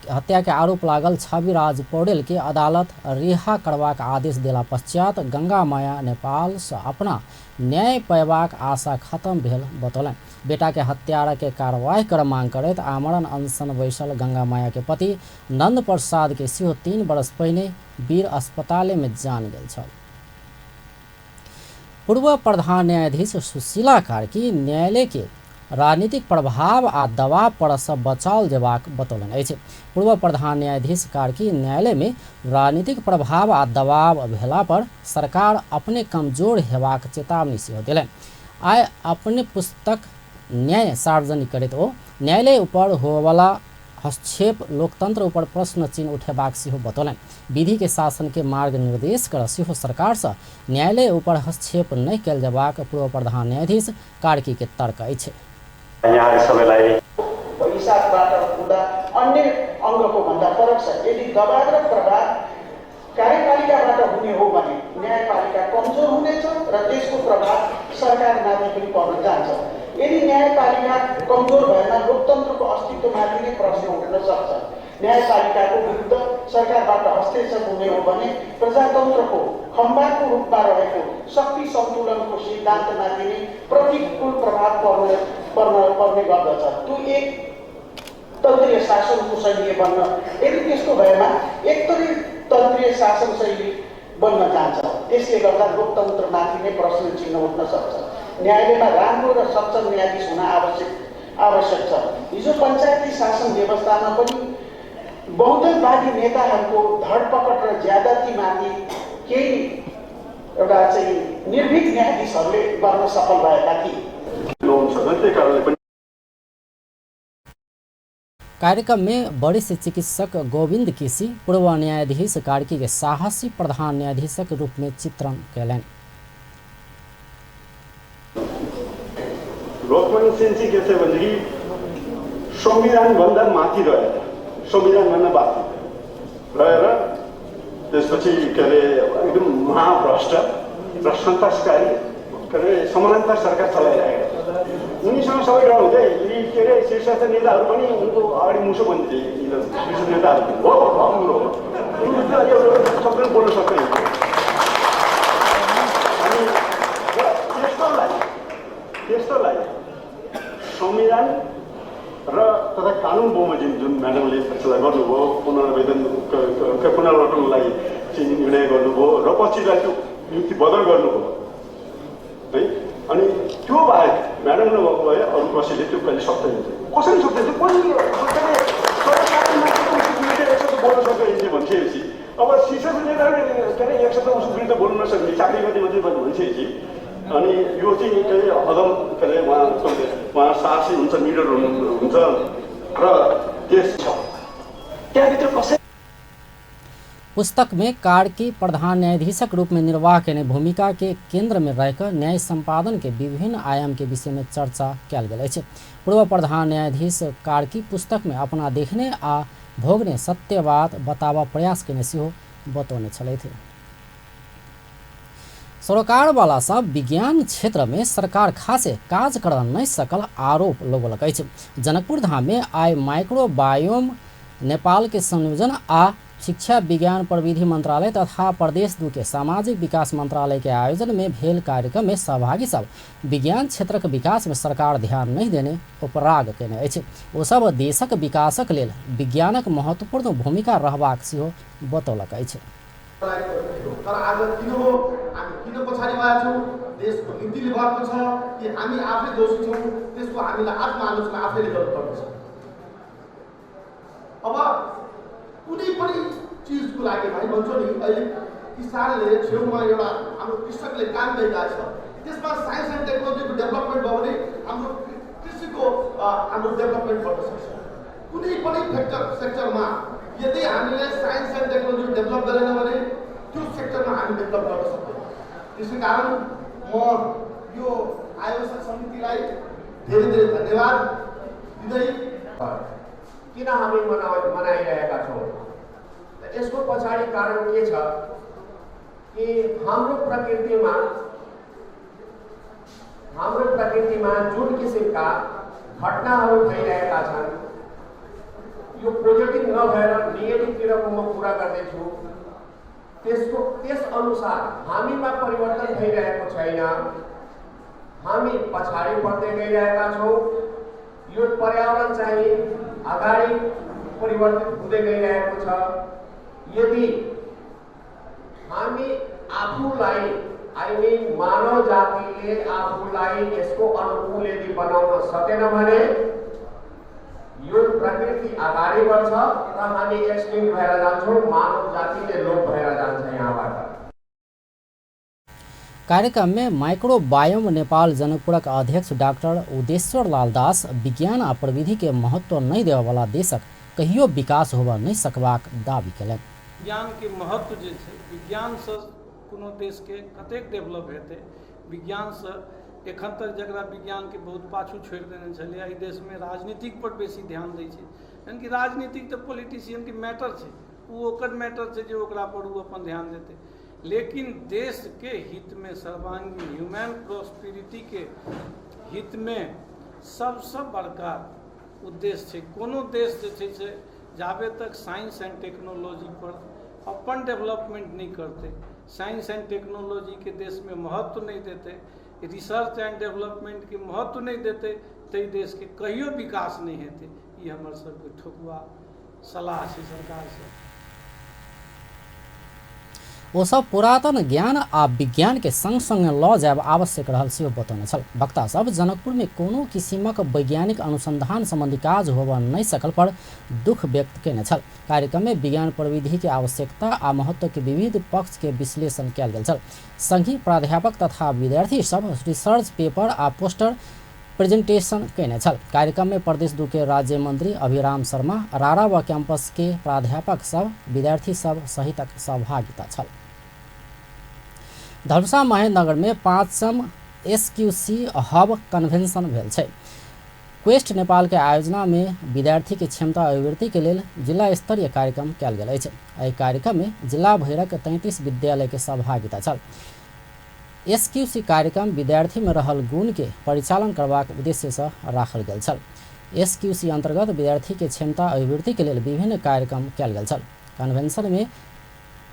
Speaker 1: हत्या के आरोप लागल छविराज पौडेल के अदालत रिहा करबाक आदेश देला पश्चात गंगा माया नेपाल से अपना न्याय पयबाक आशा खत्म भेल बतौलनि। बेटा के हत्यारा के कार्रवाई कर मांग करैत आमरण अनशन बैसल गंगा माया के पति नंद प्रसाद के सेहो 3 वर्ष पहिने वीर अस्पताल में जान गेल छल। पूर्व प्रधान न्यायाधीश सुशीला कार्की न्यायालय के राजनीतिक प्रभाव आ दबाव पर से बचाओल जेबाक बतौलनि अछि। पूर्व प्रधान न्यायाधीश कार्की न्यायालय में राजनीतिक प्रभाव आ दबाव भेला पर सरकार अपने कमजोर हेबाक चेतावनी सेहो देलनि। आइ अपने पुस्तक न्याय सार्वजनिक करैत ओ न्यायालय ऊपर होवला हस्तक्षेप लोकतंत्र ऊपर प्रश्न चिन्ह उठेबाक सेहो बतौलनि। विधि के शासन के मार्ग निर्देश कर सेहो सरकार से न्यायालय ऊपर हस्तक्षेप नहि कयल जेबाक पूर्व प्रधान न्यायाधीश कार्की के तर्क अछि।
Speaker 12: सबैलाई
Speaker 13: हिसाबबाट हुँदा अन्य अङ्गको भन्दा फरक छ। यदि दबाब र प्रभाव कार्यपालिकाबाट हुने हो भने न्यायपालिका कमजोर हुनेछ र त्यसको प्रभाव सरकारमाथि पनि पर्न जान्छ। यदि न्यायपालिका कमजोर भएमा लोकतन्त्रको अस्तित्वमाथि नै प्रश्न उठ्न सक्छ। न्यायपालिकाको विरुद्ध सरकारबाट हस्तक्षेप हुने हो भने प्रजातन्त्रको खम्बाको रूपमा रहेको शक्ति सन्तुलनको सिद्धान्तमाथि नै प्रतिकूल प्रभाव पर्ने गर्दछ। त्यो एक तन्त्रीय शासनको शैली बन्न, यदि त्यस्तो भएमा एक तन्त्रीय शासन शैली बन्न जान्छ। त्यसले गर्दा लोकतन्त्रमाथि नै प्रश्न चिन्ह उठ्न सक्छ। न्यायालयमा राम्रो र सक्षम न्यायाधीश हुन आवश्यक छ। हिजो पञ्चायती शासन व्यवस्थामा पनि बहुदलवादी नेताहरूको धरपकड र ज्यादतीमाथि केही एउटा चाहिँ निर्भीक न्यायाधीशहरूले गर्न सफल भएका थिए।
Speaker 1: कार्यक्रम में वरिष्ठ चिकित्सक गोविंद केसी पूर्व न्यायाधीश कार्की के साहसी प्रधान न्यायाधीशक रूप में चित्रण कयलनि।
Speaker 12: लोकमान सेन चाहिँ के छ भनेदेखि संविधानभन्दा माथि रहेर, संविधानभन्दा माथि रहेर त्यसपछि के अरे एकदम महाभ्रष्ट र सन्तासकारी के अरे समानान्तर सरकार चलाइरहेको छ। उनीसँग सबै डराउँथे। यी के अरे शीर्षस्थ नेताहरू पनि उनको अगाडि मुसो बन्थे। शीर्ष नेताहरू पनि हो हो सबैले बोल्न सक्दैन। अनि त्यस्तोलाई संविधान र तथा कानुन बमोजिम जुन म्याडमले फैसला गर्नुभयो, पुनर्वेदन पुनर्गठनलाई चाहिँ निर्णय गर्नुभयो र पछिलाई त्यो नियुक्ति बदल गर्नुभयो है। अनि त्यो बाहेक म्याडम नभएको भए अरू कसैले त्यो कहिले सक्दैन थियो। कसरी सक्दैन थियो? कोही बोल्न सक्दैन थियो भनिसकेपछि अब शीर्ष नेताहरूले के अरे एक शब्द उसको विरुद्ध बोल्न नसक्ने चाकरी गर्ने मात्रै भनिसकेपछि अनि यो चाहिँ के अरे अदम के अरे उहाँ साहसी हुन्छ, निडर हुनुहुन्छ र देश छ त्यहाँभित्र कसै।
Speaker 1: पुस्तक में कार्की प्रधान न्यायाधीशक रूप में निर्वाह केने भूमिका के केंद्र में रहिकऽ न्याय संपादन के विभिन्न आयाम के विषय में चर्चा कयल गेल अछि। पूर्व प्रधान न्यायाधीश कार्की पुस्तक में अपना देखने आ भोगने सत्यवाद बताबऽ प्रयास केने सेहो बतौने छलथि। सरोकारवाला सब विज्ञान क्षेत्र में सरकार खासे काज कर नहीं सकल आरोप लगौलक अछि। जनकपुर धाम में आइ माइक्रोबायोम नेपाल के संयोजन आ शिक्षा विज्ञान प्रविधि मंत्रालय तथा प्रदेश 2 के सामाजिक विकास मंत्रालय के आयोजन में भेल कार्यक्रम में सहभागी सब विज्ञान क्षेत्रक विकास में सरकार ध्यान नहीं देने उपराग केने अछि। ओ सब देशक विकासक लेल विज्ञानक महत्वपूर्ण भूमिका रहबाक सेहो बतौलक अछि।
Speaker 2: तर आज किन हो, हामी किन पछाडि भएका छौँ, देशको नीतिले भएको छ कि हामी आफै दोषी छौँ, त्यसको हामीलाई आत्मआलोचना आफैले गर्नुपर्दछ। अब कुनै पनि चिजको लागि भाइ भन्छौँ नि, अहिले किसानले छेउमा एउटा हाम्रो कृषकले काम गरिरहेको छ, त्यसमा साइन्स एन्ड टेक्नोलोजीको डेभलपमेन्ट भयो भने हाम्रो कृषिको हाम्रो डेभलपमेन्ट बढ्न सक्छ। कुनै पनि सेक्टरमा यदि हामीले साइन्स एन्ड टेक्नोलोजी डेभलप गरेन भने त्यो सेक्टरमा हामी डेभलप गर्न सक्दैनौँ। त्यसै कारण म यो आयोजक समितिलाई धेरै धेरै धन्यवाद दिँदै
Speaker 14: किन हामी मनाइरहेका छौँ, यसको पछाडि कारण के छ कि हाम्रो प्रकृतिमा जुन किसिमका घटनाहरू भइरहेका छन्, यो पोजिटिभ नभएर नेगेटिभतिरको म कुरा गर्दैछु। त्यस अनुसार हामीमा परिवर्तन भइरहेको छैन, हामी पछाडि पर्दै गइरहेका छौँ। यो पर्यावरण चाहिँ अगाडि परिवर्तित हुँदै गइरहेको छ। यदि हामी आफूलाई, I mean मानव जातिले आफूलाई यसको अनुकूल यदि बनाउन सकेन भने यो प्रकृति अगाडि बढ्छ र हामी एक्सटिङ्क्ट भएर जान्छौँ, मानव जातिले लोप भएर जान्छ यहाँबाट।
Speaker 1: कार्यक्रम में माइक्रोबायोम नेपाल जनकपुरक अध्यक्ष डाक्टर उदेश्वर लाल दास विज्ञान आ प्रविधि के महत्व नहीं देवाला देशक कहियो विकास होबा नहीं सकबाक दावी केलनि।
Speaker 15: विज्ञान के महत्व जे छै, विज्ञान से कोनो देश के कतेक डेवलप हेतै, विज्ञान से एखन तक जकरा विज्ञान के बहुत पाछू छोड़ि देने छलै, एहि देशमे राजनीतिक पर बेसी ध्यान दै छै। यानि कि राजनीतिक तऽ पॉलिटिशियन के मैटर छै, ओ ओकर मैटर छै जे ओकरा पर ओ अपन ध्यान देतै, लेकिन देश के हित में, सर्वांगीण ह्यूमन प्रॉस्पेरिटी के हित में सबसँ बड़का उद्देश्य छै। कोनो देश जे छै से जाबे तक साइंस एंड टेक्नोलॉजी पर अपन डेवलपमेंट नहीं करते, साइंस एंड टेक्नोलॉजी के देश में महत्व नहीं देते, रिसर्च एंड डेवलपमेंट के महत्व नहीं देते, तै देश के कहियो विकास नहीं हेतै। ई हमर सबके ठोकुआ सलाह छै सरकार से।
Speaker 1: ओ सब पुरातन ज्ञान आ विज्ञान के संग संग लऽ जायब आवश्यक रहल सेहो बतौने छल। वक्ता सब जनकपुर में कोनो किसिमक वैज्ञानिक अनुसंधान संबंधी काज होबऽ नहीं सकल पर दुख व्यक्त केने छल। कार्यक्रम में विज्ञान प्रविधि के आवश्यकता आ महत्व के विविध पक्ष के विश्लेषण कयल गेल छल। संगहि प्राध्यापक तथा विद्यार्थी सब रिसर्च पेपर आ पोस्टर प्रेजेंटेशन केने छल। कार्यक्रम में प्रदेश 2 के राज्य मंत्री अभिराम शर्मा, रारा व कैंपस के प्राध्यापक सब, विद्यार्थी सब सहितक सहभागिता छल। धनुषा महेन्द्रनगर में 5म एसक्यूसी हब कन्वेंशन भेल छै। क्वेस्ट नेपाल के आयोजना में विद्यार्थी के क्षमता अभिवृद्धि के लेल जिला स्तरीय कार्यक्रम कयल गेल अछि। एहि कार्यक्रम में जिला भरिक 33 विद्यालय के सहभागिता छल। एसक्यूसी कार्यक्रम विद्यार्थी में रहल गुण के परिचालन करबाक उद्देश्य से राखल गेल छल। एसक्यूसी अंतर्गत विद्यार्थी के क्षमता अभिवृद्धि के लेल विभिन्न कार्यक्रम कयल गेल छल। कन्वेंशन में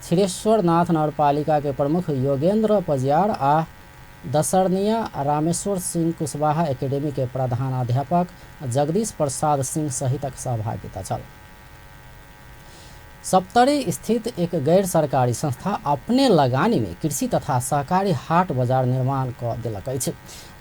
Speaker 1: क्षीरेश्वरनाथ नगरपालिका के प्रमुख योगेंद्र पजियार आ दशरनिया रामेश्वर सिंह कुशवाहा एकेडमी के प्रधानाध्यापक जगदीश प्रसाद सिंह सहितक सहभागिता छल। सप्तरी स्थित एक गैर सरकारी संस्था अपने लगानी में कृषि तथा सहकारी हाट बाजार निर्माण क देलक अछि।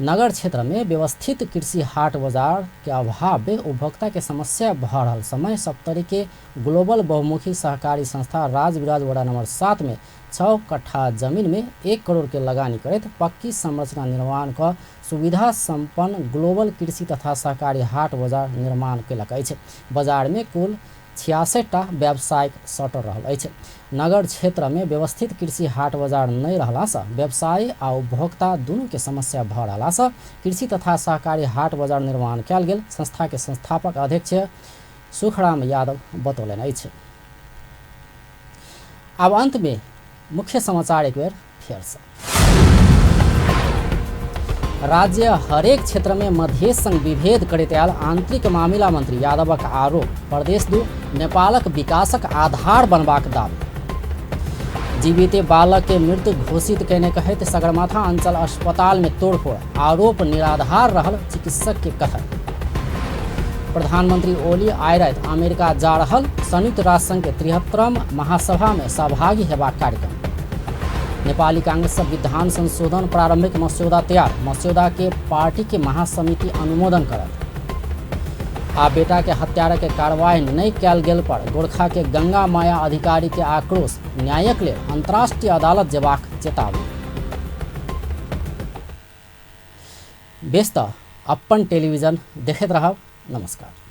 Speaker 1: नगर क्षेत्र में व्यवस्थित कृषि हाट बाजार के अभाव में उपभोक्ता के समस्या भ रहल समय सप्तरी के ग्लोबल बहुमुखी सहकारी संस्था राजविराज वडा नंबर 7 में 6 कट्ठा जमीन में 1 करोड़ के लगानी करैत पक्की संरचना निर्माण क सुविधा संपन्न ग्लोबल कृषि तथा सहकारी हाट बाजार निर्माण केलक अछि। बाजार में कुल 66 टा व्यावसायिक सटर रहल अछि। नगर क्षेत्र में व्यवस्थित कृषि हाट बाजार नहीं रहलासँ व्यवसायी आ उपभोक्ता दुनू के समस्या भ रहलासँ कृषि तथा सहकारी हाट बाजार निर्माण कयल गेल संस्था के संस्थापक अध्यक्ष सुखराम यादव बतौलनि अछि। आब अंत में मुख्य समाचार एक बेर फेर से। राज्य हरेक क्षेत्र में मधेश संग विभेद करैत आयल आंतरिक मामिला मंत्री यादवक आरोप, प्रदेश 2 नेपालक विकासक आधार बनबाक दावी। जीविते बालक के मृत्यु घोषित कयने कहैत सगरमाथा अंचल अस्पताल में तोड़फोड़, आरोप निराधार रहल चिकित्सक के कथन। प्रधानमंत्री ओली आइ राति अमेरिका जा रहल संयुक्त राष्ट्र संघ के 73 महासभा में सहभागी हेबाक कार्यक्रम। नेपाली कांग्रेस संविधान संशोधन प्रारंभिक मस्यौदा तैयार, मस्यौदा के पार्टी के महासमिति अनुमोदन करत। आ बेटा के हत्यारा के कार्रवाई नहीं कयल गेल पर गोरखा के गंगा माया अधिकारी के आक्रोश, न्यायक लेल अंतर्राष्ट्रीय अदालत जेबाक चेतावनी। बेस त अपन टेलीविजन देखैत रहब। नमस्कार।